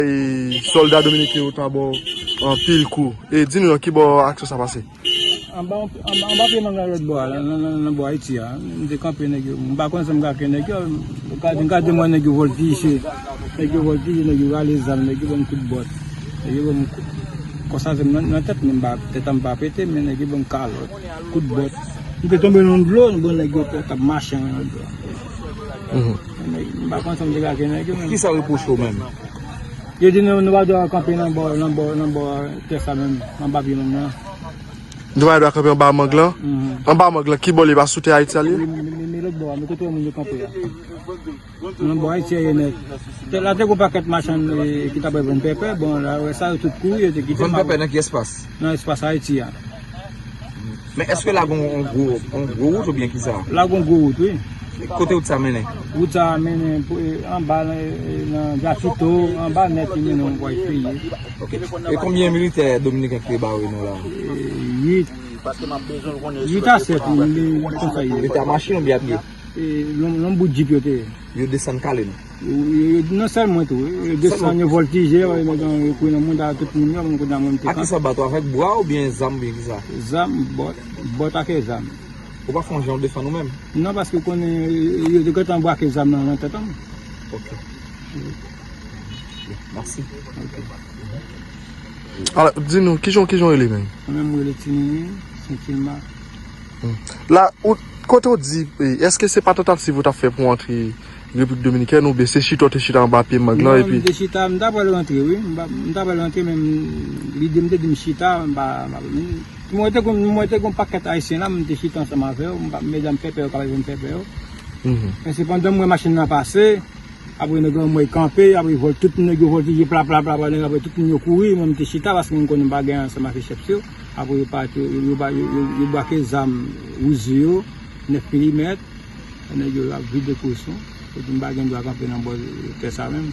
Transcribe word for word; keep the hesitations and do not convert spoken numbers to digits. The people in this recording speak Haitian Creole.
E, sòlda dominiken yo ta ba w anpil kou. E di nou nan ki bò aksyon sa pase? Anba, anba, anba pye mang lan lòt bò a, nan, nan, nan, nan bò Ayiti a. M te kanpe nèg yo. M pa konn sa m ka fè nèg yo. M gade, m gade mwen nèg yo vòltije. Nèg yo vòltije, nèg yo rale zam, nèg yo ban m kout bòt. Nèg yo ban m kout. Konsa se nan, nan tèt mwen, m pa, tèt an m pa pete, men nèg yo ban m kalòt, kout bòt. M te tonbe nan dlo, bon nèg yo t ap mache nan dlo. Mhm. Nèg, m pa konn sa m te ka fè nèg yo, men. Ki sa yo repwoche w menm? Yo di nou, nou pa dwe kanpe nan bò, nan bò, nan bò tè sa menm, anba pye mang lan. Nou pa dwe kanpe anba mang lan? Mhm. Anba mang lan, ki bò li ye, pa sou tè Ayiti a li ye? Wi, men, men, men lòt bò a, men kote moun yo kanpe a. Nan bò Ayiti a ye nèt. Te, la te gon pakèt machann, eh, ki t ap vann pèpè, bon, la, wè sa, yo tout kouri, yo te kite. Vann pèpè nan ki espas? Nan espas Ayiti a. Men èske la gon yon gwo, yon gwo wout oubyen ki sa? La gon gwo wout, wi. Kote wout sa mennen? Wout sa mennen pou, eh, anba, nan, eh, nan Jakito, anba nèt, li mennen yon vway peye. Ok. E konbyen militè dominiken ki te bare nou la? Eh, uit. Uit a sèt, wi, men konsa ye. Yo te a machin oubyen a pye? Eh, nan, nan bout jip yo te ye. Yo desann kale nou? Yo, yo, yo, non sèlman tou, wi. Yo desann, yo vòltije, yo, yo, yo kouri nan moun, tout moun yo, moun kote nan moun te. A ki sa bato, avèk bwa oubyen zam oubyen ki sa? Zam, bòt, bòt ak zam. Ou pa fè yon jan w defann ou menm? Non, paske w konnen, yo te gentan brake zam nan, nan tèt an. Ok. Mèsi. Ok. Alò, di nou, kijan, kijan w rele menm? Mwen menm, mwen rele Tinini, Sentilma. Hmm. La, ou, kote w di, eh, èske se pa tantativ ou t ap fè pou w antre Repiblik Dominikèn oubyen se chita w te chita anba pye mang lan? Non, epi m te chita, m ta pral rantre, wi. M pa, m ta pral rantre, men m, lide m te di m chita, m pa, m pa, m, mwen te gon, mwen te gon pakèt ayisyen la, m te chita ansanm avè yo, m pa, medam pèpè yo, kapab vin pèpè yo. Mhm. Men sepandan, m wè machin nan pase, apre nèg yo mwen kanpe, apre vòl, tout nèg yo vòltije, pla, pla, pla, pla, nèg apre tout moun yo kouri, mwen m te chita, paske m konnen m pa gen ansanm avè chèf yo. Apre yo pati, yo, yo, yo, yo, yo brake zam Uzi yo, nèf milimèt, nèg yo ap vide kochon, epi m pa gen dwa kanpe nan bò tè sa menm.